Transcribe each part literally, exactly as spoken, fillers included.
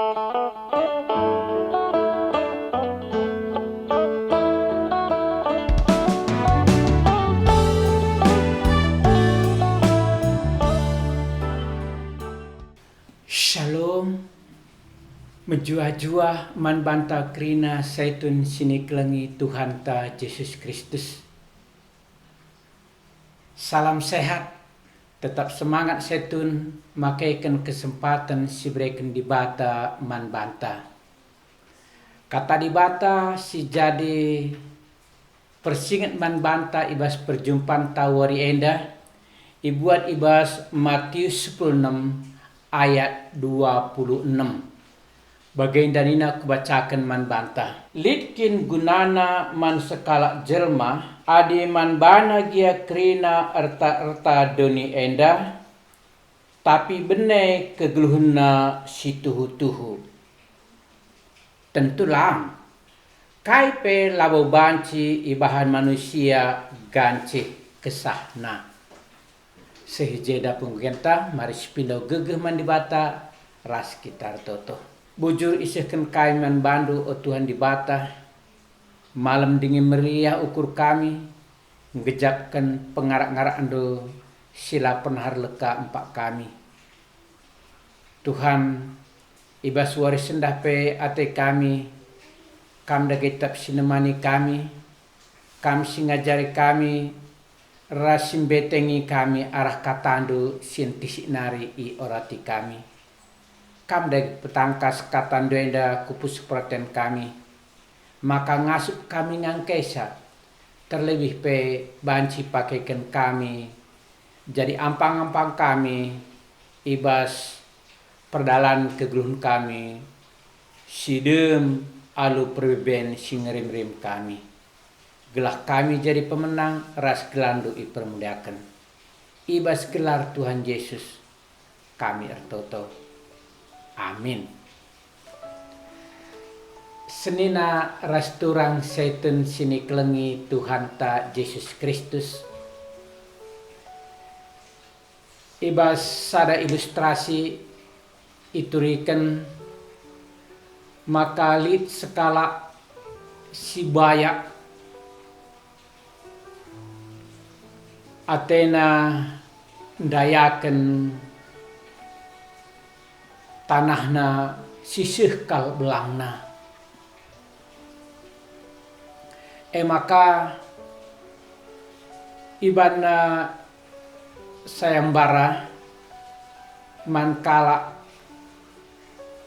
Shalom. Mejuah-juah man banta kerina Saitun si nikelengi Tuhanta Jesus Kristus. Salam sehat, tetap semangat Saitun makeken kesempaten si ibereken Dibata man banta. Kata Dibata si jadi persinget man banta i bas perjumpanta wari enda, ibuat i bas Matius sepuluh enem ayat dua puluh enem. Bagenda nina kubacaken man banta, "Lit kin gunana man sekalak jelma adi man bana gia kerina erta-erta doni enda, tapi bene kegeluhenna si tuhu-tuhu?" Tentu lang. Kai pe labo banci ibahan manusia gancih kesahna. Seh i jenda pengogenta, mari sipindo gegeh man Dibata ras kita ertoto. Bujur isehken kami man bandu, o Tuhan Dibata, malem dingin meriah ukur kami, nggejapken pengarak-ngarakndu si la pernah erleka empak kami. Tuhan, i bas wari sendah pe ate kami, Kam dage tetap si nemani kami, Kam si ngajari kami, ras si mbetengi kami arah kataNdu si entisik nari i orati kami. Kam dage petangkas kataNdu enda ku pusuh peraten kami, maka ngasup kami ngangkesa, terlebih pe banci pakeken kami jadi ampang-ampang kami i bas perdalan kegeluhen kami si dem alu perbeben si ngerim-rim kami, gelah kami jadi pemenang ras gelarNdu ipermuliaken. I bas gelar Tuhan Jesus kami ertoto. Amin. Senina ras turang Saitun si nikelengi Tuhanta Jesus Kristus, i bas sada ilustrasi ituriken maka lit sekalak si bayak atena ndayaken tanahna si seh kal belangna. E maka ibanna sayembara man kalak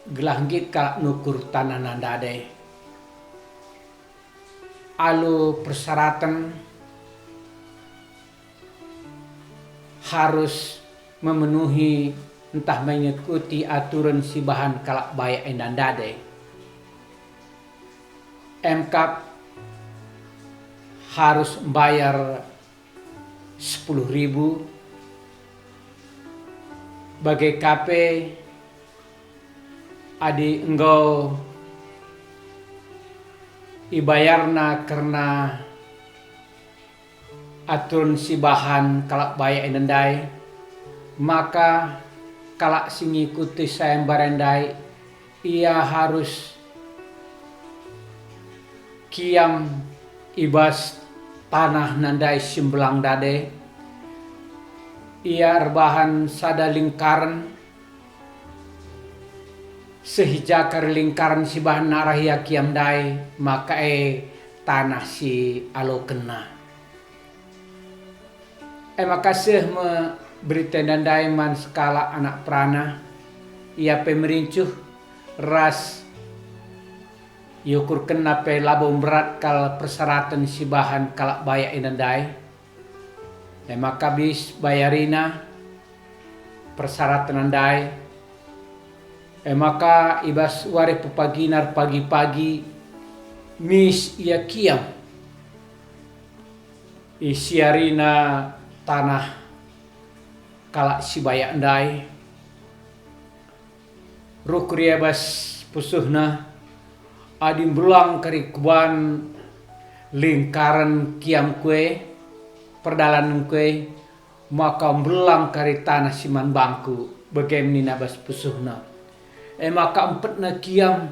gelah nggit kalak nukur tanahna ndai. Alu persyaratan harus memenuhi ntah mengikuti aturen si bahan kalak bayak enda ndai. Emkap harus mbayar sepuluh ribu, bage ka pe adi enggo ibayarna kerna aturen si bahan kalak bayak enda ndai, maka kalak si ngikuti sayembara ndai, ia harus kiam i bas tanahna ndai si mbelang ndai. Ia erbahan sada lingkaren, seh i ja kari lingkaren si bahan arah ia kiam ndai, maka e tanah si alokenna. E maka seh me berita enda ndai man sekalak anak perana, ia pe merincuh ras iukurkenna pe labo mberat kal persyaratan si bahan kalak bayak enda ndai. E maka bis bayarina persyaratan ndai. E maka i bas wari pepagina erpagi-pagi mis ia kiam. Isiarina tanah kalak si bayak ndai. Rukur ia bas pusuhna, adi mbelang kari kuban lingkaren kiamku e, perdalanenku e, maka mbelang kari tanah si man bangku, bage me nina bas pusuhna. E maka empetna kiam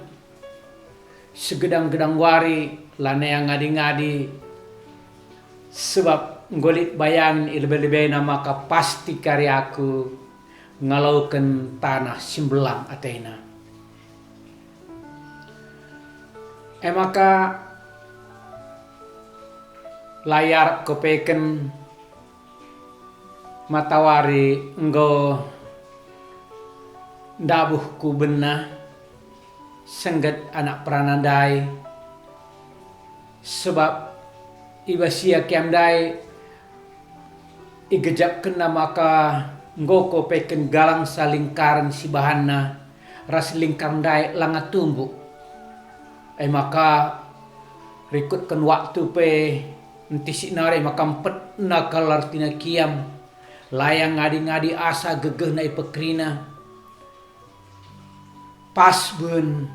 segedang-gedang wari, lanai ngadi-ngadi, sebab enggo lit bayangen i lebe-lebena maka pasti kari aku ngaloken taneh si mbelang atena. E maka la iarap kupeken matawari enggo ndabuh ku bena, sengget anak perana ndai, sebab i bas ia kiam ndai igejapkenna maka enggo kupeken galang salingkaren si bahanna ras lingkar ndai langa tumbuk. E maka rikutken waktu pe ntisik nari maka empetna kal ertina kiam, la ia ngadi-ngadi asa gegehna ipekerina. Pas ben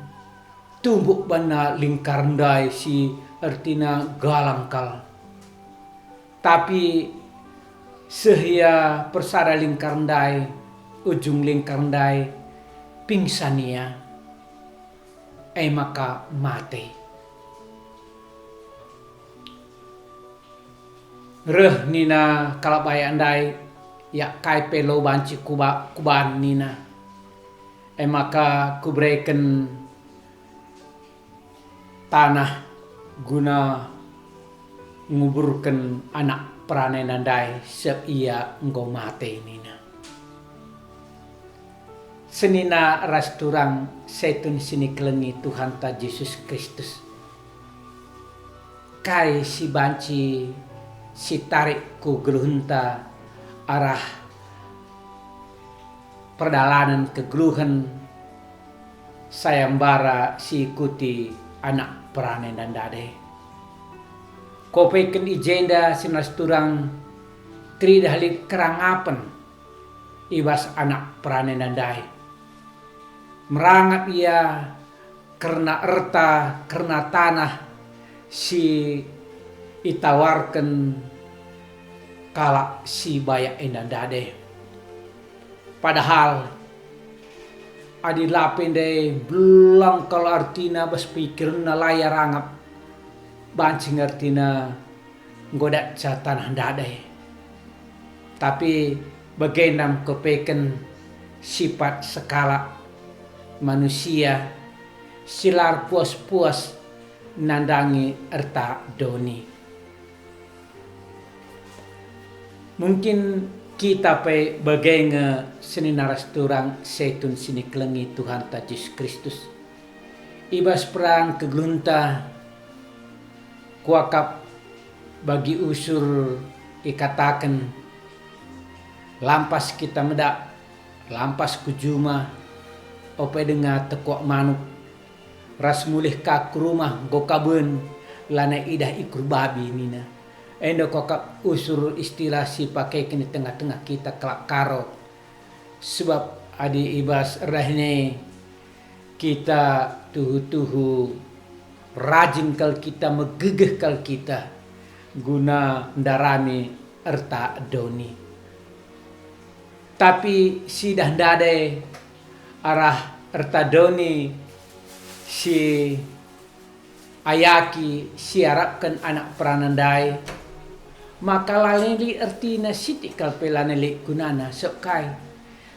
tumbuk banna lingkar ndai si ertina galang kal. Tapi seh ia persada lingkar ndai, ujung lingkar ndai, pingsan ia, e maka mate. Reh nina kalak bayak ndai, "Yak kai pe lo banci kuba-, kuban," nina. E maka kubereken taneh guna nguburken anak perana enda ndai, sebab ia enggo mate, nina. Senina ras turang setun si nikelengi Tuhanta Jesus Kristus. Kai si banci sitarik ku geluhenta arah perdalanen kegeluhen sayembara si ikuti anak perana enda ndai? Kupeken i jenda senina ras turang teridah lit kerangapen i bas anak perana enda ndai. Merangap ia kerna erta, kerna taneh si itawarken kalak si bayak enda ndai. Padahal adi la pe ndai mbelang kal ertina bas pikirenna, la ia rangap, banci nge ertina enggo datca taneh ndai. Tapi bagenda me kupeken sipat sekalak manusia si la erpuas-puas nandangi erta doni. Mungkin kita pe bage nge senina ras turang setun si nikelengi Tuhanta Jesus Kristus. I bas perang kegeluhenta, kuakap bagi usur ikataken, "Lampas kita medak, lampas ku juma, ope denga tekuak manuk, ras mulih ka ku rumah enggo ka ben, lanai idah ikur babi," nina. Enda kuakap usur istilah si pakeken i tengah-tengah kita kalak Karo. Sebab adi i bas rehna kita tuhu-tuhu rajin kal kita, megegeh kal kita guna ndarami erta doni. Tapi si idah ndai arah erta doni si iayaki si iarapken anak perana ndai, maka lanai lit ertina sitik kal pe, lanai lit gunana. Sebab kai?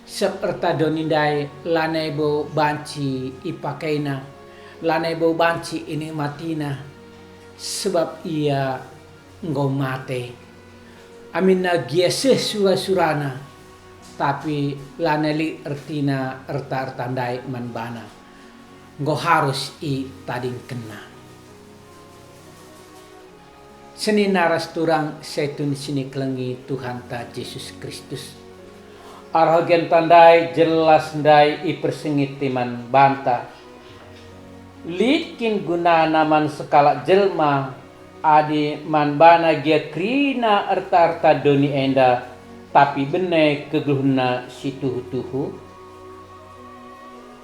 Sebab erta doni ndai lanai bo banci ipakena, lanai bo banci inikmatina, sebab ia enggo mate. Aminna gia seh sura-surana, tapi lanai lit ertina erta-erta ndai man bana. Enggo harus itadingkenna. Senina ras turang setun si nikelengi Tuhanta Jesus Kristus. Arah genta ndai jelas ndai ipersingeti man banta. Lit kin gunana man sekalak jelma adi man bana gia kerina erta-erta doni enda, tapi bene kegeluhenna si tuhu-tuhu?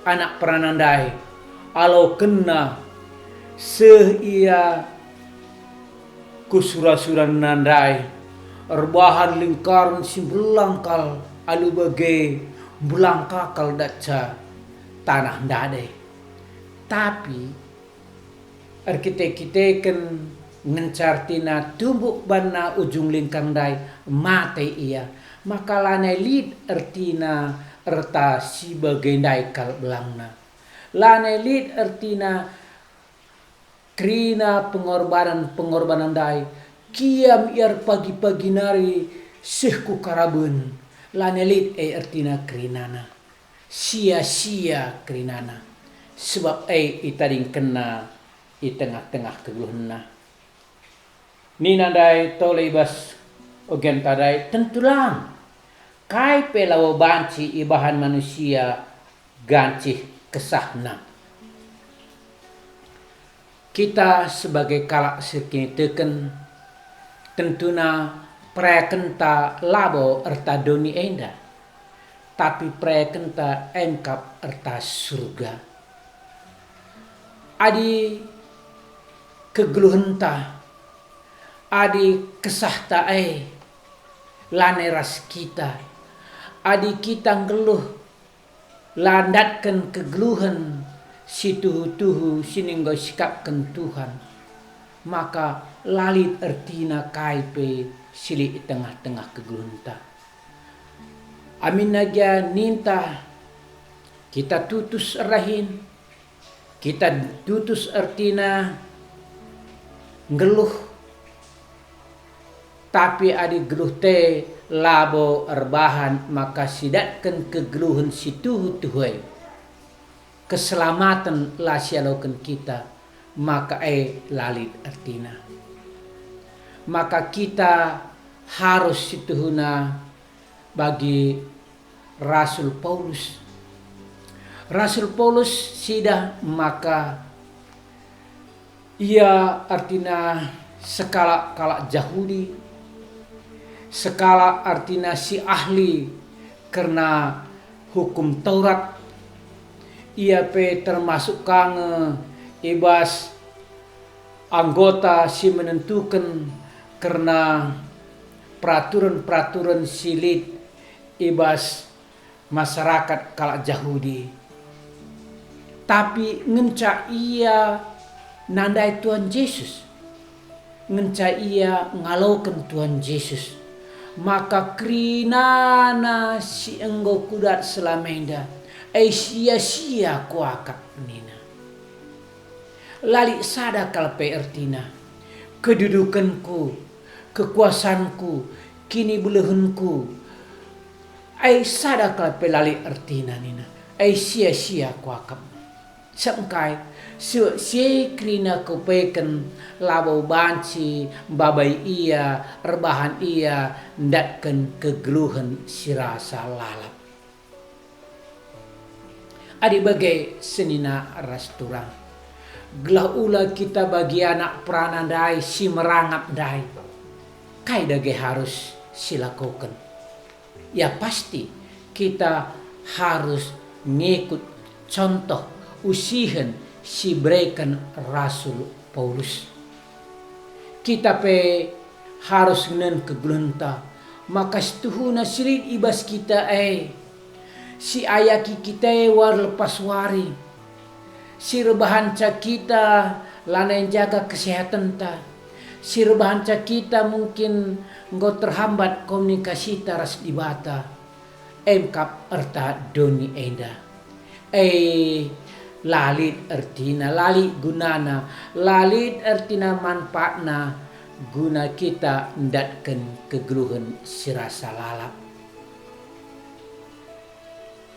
Anak perana ndai, alokenna seh ia ku sura-surana ndai, erbahan lingkaren si mbelang kal, alu bage mbelang ka kal datca. tanah ndai. Tapi erkite-kiteken ngenca ertina tumbuk banna ujung lingkar ndai, mate ia, maka lanai lit ertina erta si bage ndai kal belangna. Lanai lit ertina kerina pengorbanan-pengorbanan ndai, kiam ia erpagi-pagi nari seh ku karaben, lanai lit e ertina kerinana. Sia-sia kerinana, sebab e itadingkenna i tengah-tengah kegeluhenna. Nina ndai tole i bas ogenta ndai, tentu lang. Kai pe labo banci ibahan manusia gancih kesahna. Kita sebagai kalak si erkiniteken, tentuna perayakenta labo erta doni enda, tapi perayakenta engkap erta Surga. Adi kegeluhenta, adi kesahta e lanai ras kita, adi kita nggeluh la ndatken kegeluhen si tuhu-tuhu si enggo isikapken Tuhan, maka la lit ertina kai pe si lit i tengah-tengah kegeluhenta. Aminna gia ninta kita tutus erdahin, kita tutus ertina nggeluh, tapi adi geluhta labo erbahan maka si datken kegeluhen si tuhu-tuhu e, keselamaten la sialoken kita, maka e la lit ertina. Maka kita harus situhuna bagi Rasul Paulus. Rasul Paulus sidah maka ia ertina sekalak kalak Jahudi, sekalak ertina si ahli kerna Hukum Taurat. Ia pe termasuk ka nge i bas anggota si menentuken kerna peraturen-peraturen si lit i bas masyarakat kalak Jahudi. Tapi ngenca ia nandai Tuhan Jesus, ngenca ia ngaloken Tuhan Jesus, maka kerinana si enggo kudat selama enda, e sia-sia kuakap nina. La lit sada kal pe ertina, kedudukenku, kekuasanku, kinibeluhenku, ai sada kal pe la lit ertina nina, ai sia-sia kuakap. Sengkai, si, si kerina kupeken labo banci mbabai ia, erbahan ia ndatken kegeluhen si rasa lalap. Adi bage senina ras turang, gelah ula kita bagi anak perana ndai si merangap ndai, kai dage harus silakoken? Ya pasti, kita harus ngikut contoh usihen si bereken Rasul Paulus. Kita pe harus ngenen kegeluhenta, maka situhuna si lit i bas kita e, si ayaki kita e wari lepas wari, si erbahanca kita lanai njaga kesehatenta, si erbahanca kita mungkin enggo terhambat komunikasita ras Dibata. Emkap erta doni enda. E, la lit ertina, la lit gunana, la lit ertina manfaatna guna kita ndatken kegeluhen si rasa lalap.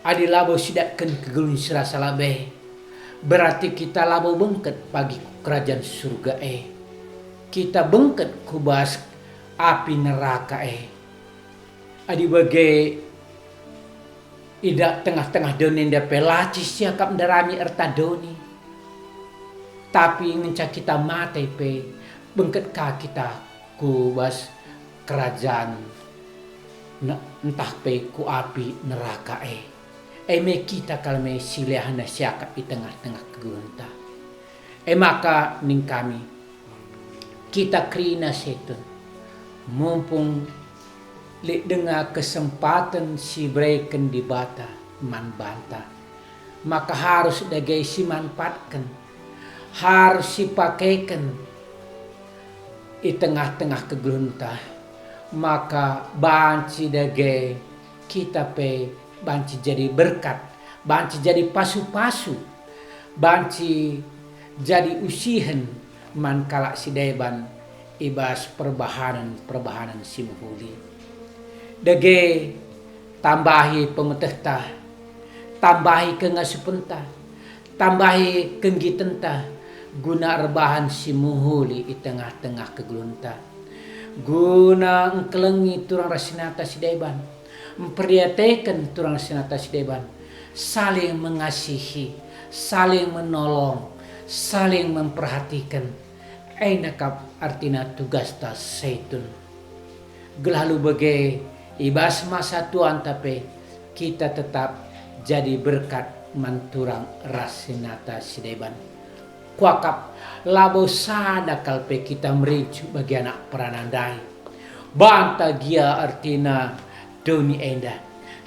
Adi labo sidatken kegeluhen si rasa lalap e, berarti kita labo bengket pagi ku Kerajaan Surga e. Kita bengket ku bas api neraka e. Adi bage, i tengah-tengah doni enda pe la cih siakap ndarami erta doni. Tapi ngenca kita mate pe, bengket ka kita ku bas kerajan ne-, ntah pe ku api neraka e. E me kita kal me si leahna siakap i tengah-tengah kegeluhenta. E maka ning kami, kita kerina setun, mumpung lit denga kesempaten si ibereken Dibata man banta, maka harus dage simanfaatken, harus sipakeken i tengah-tengah kegeluhenta, maka banci dage kita pe banci jadi berkat, banci jadi pasu-pasu, banci jadi usihen man kalak si deban i bas perbahanen-perbahanen si mehuli. Dage tambahi pemetehta, tambahi kengasupenta, tambahi kenggitenta, guna erbahan si mehuli i tengah-tengah kegeluhenta, guna engkelengi turang ras senata si deban, mperdiateken turang ras senata si deban, saling mengasihi, saling menolong, saling memperhatikan. Enda kap artina tugasta Saitun. Gelah alu bage, i bas masa tuanta pe, kita tetap jadi berkat man turang ras senata si deban. Kuakap labo sada kal pe kita merincuh bagi anak perana ndai. Banta gia ertina doni enda.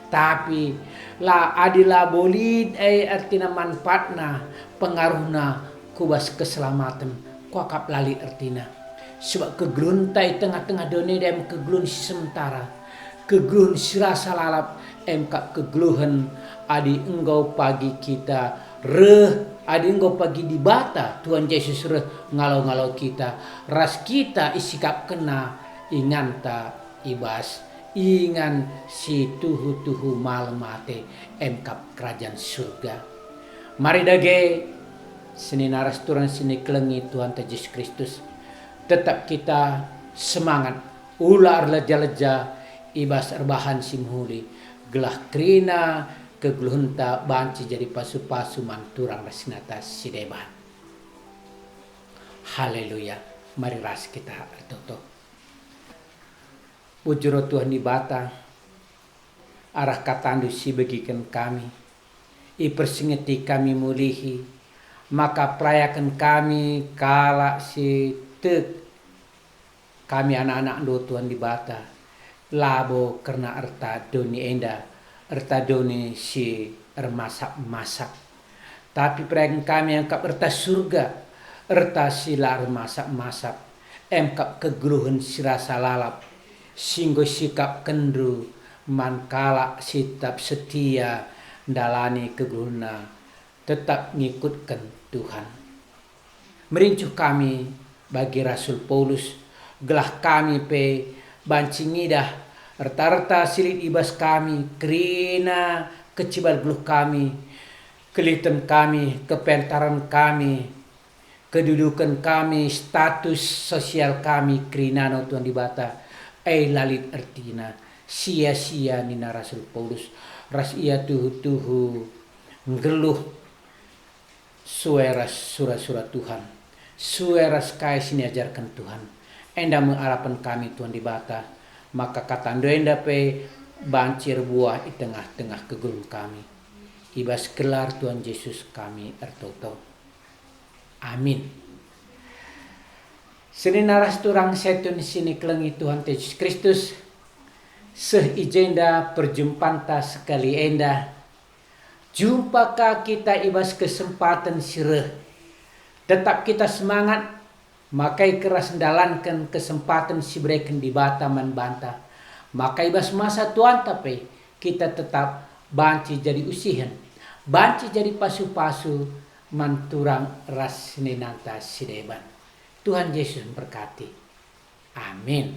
Tapi la adi labo lit e ertina manfaatna, pengaruhna ku bas keselamaten, kuakap la lit ertina. Sebab kegeluhenta i tengah-tengah doni enda em kegeluhen si sementara, kegeluhen si rasa lalap, em kap kegeluhen adi enggo pagi kita reh, adi enggo pagi Dibata Tuhan Jesus reh ngalo-ngalo kita, ras kita isikapkenNa inganta i bas ingan si tuhu-tuhu malem ate, em kap Kerajan Surga. Mari dage, senina ras turang si nikelengi Tuhanta Jesus Kristus, tetap kita semangat, ula erleja-leja i bas erbahan si mehuli, gelah kerina kegeluhenta banci jadi pasu-pasu man turang ras senata si deban. Haleluya! Mari ras kita ertoto. Bujur, o Tuhan Dibata, arah kataNdu si ibegiken kami, ipersingeti kami mulihi, maka perayaken kami kalak si tek. Kami anak-anakNdu, Tuhan Dibata, labo kerna erta doni enda, erta doni si ermasap-masap. Tapi perayaken kami engkap erta Surga, erta si la ermasap-masap, emkap kegeluhen si rasa lalap, si enggo isikapkenNdu man kalak si tetap setia ndalani kegeluhenna, tetap ngikutken Tuhan. Merincuh kami bagi Rasul Paulus, gelah kami pe banci ngidah erta-erta si lit i bas kami, kerina keciban geluh kami, kelihten kami, kepentaren kami, keduduken kami, status sosial kami, kerinana, o Tuhan Dibata, e la lit ertina. Sia-sia nina Rasul Paulus, ras ia tuhu-tuhu nggeluh sue ras sura-sura Tuhan, sue ras kai si niajarken Tuhan. Enda me arapen kami, Tuhan Dibata, maka kataNdu enda pe banci erbuah i tengah-tengah kegeluhen kami. I bas gelar Tuhan Jesus kami ertoto. Amin. Senina ras turang Saitun si nikelengi Tuhan Jesus Kristus, seh i jenda perjumpanta sekali enda. Jumpa ka kita i bas kesempaten si reh. Tetap kita semangat, makai keras ndalanken kesempaten si ibereken Dibata man banta. Maka i bas masa tuanta pe kita tetap banci jadi usihen, banci jadi pasu-pasu man turang ras seninanta si deban. Tuhan Jesus mberkati. Amin.